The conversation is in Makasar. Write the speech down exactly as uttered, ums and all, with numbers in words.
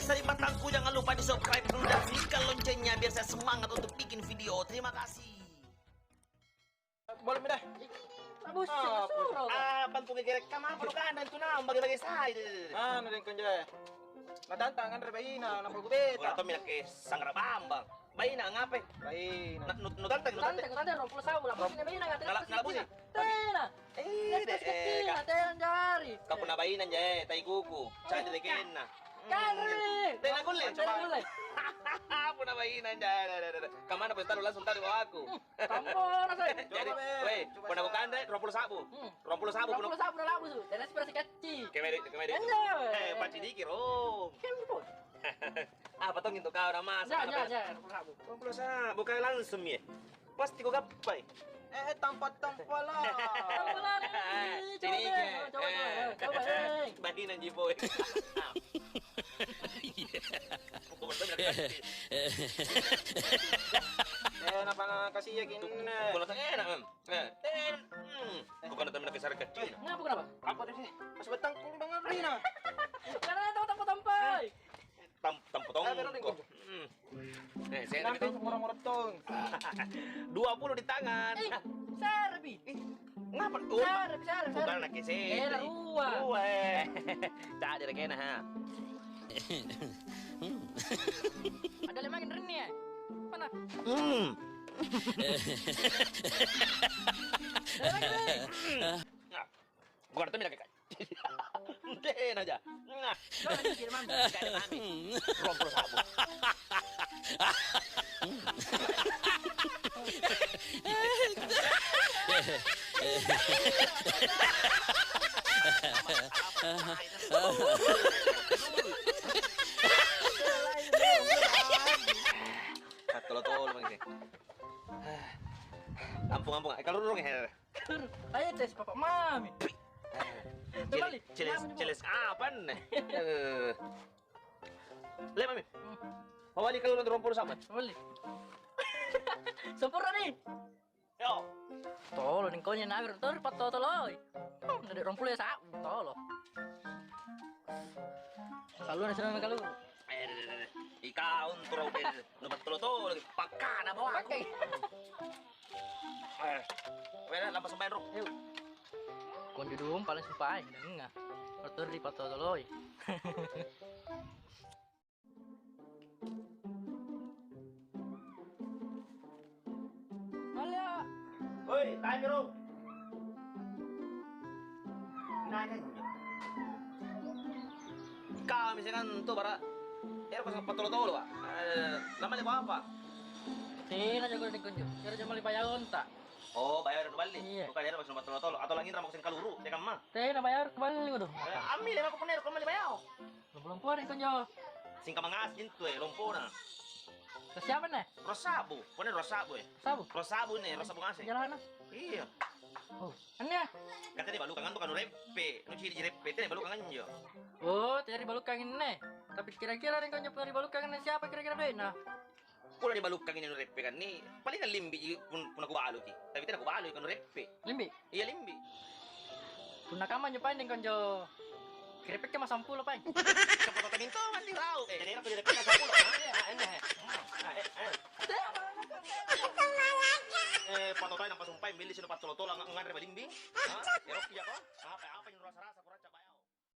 Sari'battangku, jangan lupa di-subscribe dulu dan klikkan loncengnya biar saya semangat untuk bikin video. Terima kasih. Boleh mi deh. Bagus, ah, suruh. Ah, bantu gegerek kamma apa lu kandang tu naung bage-bage sai. Ah, na deng konjo. Natantang anre baina, nampa kubeta. Ora tommi nakke sanggara bambang. Baina ngape? Baina. Na-, nu-, nutantang, nutantang. Nutantang, nutantang, rong pulo sa'bu, labusi na baina, nutantang. Nala-, nalabusi? Tena. Eh, deh, tena jari. Kau punna baina nje, tai kuku. Cari rekenna. Kanre. Tena kulle. Tena kulle. Punna baina nje, deh, deh, deh. Kamana pun taruh langsung taruh bawaku. Kampana, sai. Jadi, weh, punna kukanre, rong pulo sa'bu. Hmm. Rong pulo sa'bu, rong pulo sa'bu na labu su. Tena seperti kecil. Kemedi, kemedi. Enggak. Eh, pacidiki, Rom. Kan gitu. Apa tong itu kau namasa? Ya, ya, ya, rong pulo sa'bu. Rong pulo sa'bu, bukan langsung ya. Pasti kau gappai. Eh, tampa-tampa lah. Tampa lah. Ini coba deh, coba, coba, coba, eh. Bahinan ji boy. Eh, napa na kasiaki inne? Bukan tau enak, Mam. Eh, eh, hmm. Bukan tau enak kisar kecil. Kenapa, kenapa? Apa tuh sih? Pas batang kumbang apa ini? Karena tahu tampa-tampa. Tam-, tampa tongko. Hmm. Eh, saya tapi murah-murah tong. Dua puluh di tangan. Eh, serbi. Ngapa? Oh, serbi, serbi, bukan serbi. Anak S M P. Eh, rua. Rua, eh. Tadi rekena, ha. Ada lima rinni, ya? Mana? Hmm. Nah, gua ada temen lagi, Kak. Tena aja. Nah. Kau lagi kirim mami. Gak ada mami. Rong pulo sa'bu. Tolo-tolo, Bang. Ampung, ampung. Eh, kalau rurung, eh. Ayo, tes papa mami. Kembali. Celes, celes, celes apa nih? Eh. Le, Mami. Hmm. Mawali kalau rong pulo sa'bu. Mawali. Sempurna nih. Yo. Tolo ning konye na tor patto toloi. Hmm, dari rong pulo sa'bu tolo. Kalau na senang kalau. Eh, deh, deh, deh. Ikau untuk rau, deh, deh. Nu pattolo-tolo lagi. Pakkana bawa aku. Pakai. Eh, wena lampa sembahyang, Ro. Ayo. Konjo dong paling sumpae, denga. Motor ri patotoloi. Malia. Woi, tanya, Ro. Nanya, nanya. Kau misalkan tuh, bara, ero pas pattolo-tolo, Pak. Eh, namanya apa? Tena jago di konjo. Kira cuma lipayaon ta. Oh, bayar nu balli. Iya. Bukan ero pas pattolo-tolo. Atau langit rambut sing kaluru, ya kamma? Tena bayar kuballi waduh. Eh, ambil emang aku punya kau mali bayar. Lompo-lompo di konjo. Sing kamma ngaseng tu, eh, lompona. Ke siapa nih? Rosabu, pokoknya Rosabu, eh. Sabu. Rosabu nih, Rosabu ngaseng. Jalanan. Iya. Oh, aneh. Kata dia balukang antu kanu reppe, nu ciri reppe, tena balukang anjo. Oh, tena balukang ini. Tapi kira-kira nih kau nyapa balukang ini siapa kira-kira deh? Nah. Pura dibalukang ini nu reppe kan nih, paling limbi ji pun puna kubaluki. Tapi tena kubaluki kanu reppe. Limbi? Iya, limbi. Punna kamma njo paeng deng konjo. Kerepekka ma sampulo paeng. Kapototo minto mandi rau. Eh, jadi aku jadi peka sampulo. Ah, iya, ah, iya. Ah, eh, eh. Eh, patotai nampa sumpai milli sino pattolo-tolo nganre balimbi. Ah, erok iya ko. Apa apa yang rasa